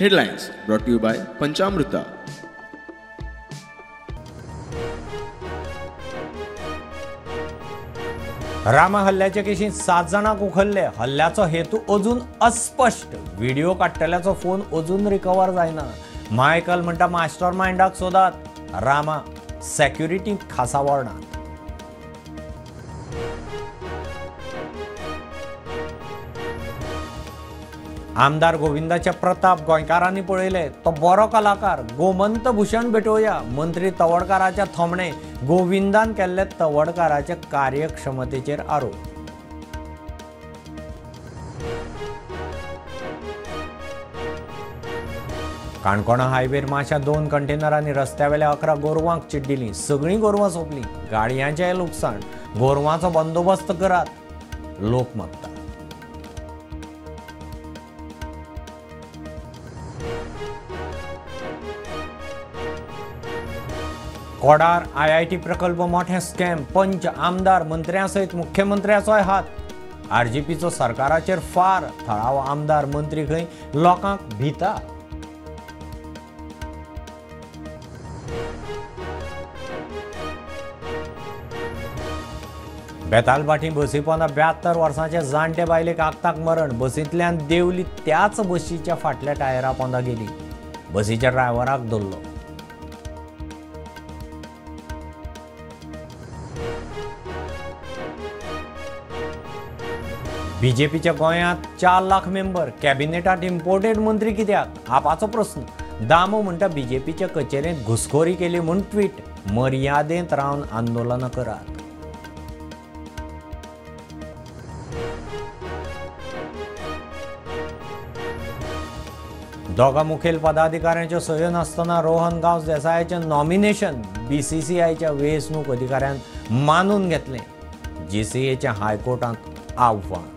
Headlines brought to you by Panchamruta. Rama हल्ल्याचे केशींत 7 जाणांक उखल्ले. हल्ल्याचो हेतू अजून अस्पश्ट. व्हिडिओ काडटल्याचो फोन अजून रिकवर जायना. मायकल म्हणटा मास्टर मायंडाक सोदात. रामा सेक्युरिटींत खासा वळणात. आमदार गोविंदाचे प्रताप गोंयकारांनी पळयले. तो बरो कलाकार. गोमंत भूषण भेटोवया. मंत्री तवडकाराच्या थोमणे. गोविंदान केल्ले तवडकाराचे कार्यक्षमतेचेर आरोप. काणकोणा हायवेर माशा 2 कंटेनरांनी रस्त्यावेल्या 11 गोरवांक चिड्डिली. सगळीं गोरवां सोंपलीं. गाडयांचेंय लुकसाण. गोरवांचो बंदोबस्त करात, लोक मागतात. कोडार IIT प्रकल्प मोठे स्कॅम. पंच, आमदार, मंत्र्यां सयत मुख्यमंत्र्याचोय हात. आरजीपीचो सरकाराचेर फार. थळावो आमदार, मंत्री खंय लोकांक भिता. बेतालभाटी बसी पोंदा 72 वर्सांचे जाणटे बायलेक आगताक मरण. बसींतल्यान देंवली त्याच बशीच्या फाटल्या टायरा पोंदा गेली. बसीच्या ड्रायव्हराक धरलो. बीजेपीच्या गोंयांत 4 लाख मेंबर. कॅबिनेटांत इम्पोर्टेड मंत्री कित्याक? आपाचो प्रस्न. दामो म्हणटा बीजेपीच्या कचेरेंत घुसखोरी केली म्हूण ट्वीट. मर्यादेंत रावन आंदोलनां करात. दोगा मुखेल पदाधिकाऱ्यांच्यो सयो नासतना रोहन गांवस देसायाचें नॉमिनेशन बीसीसीआयच्या वेंचणूक अधिकाऱ्यान मानून घेतलें. जीसीएच्या हायकोर्टांत आव्हान.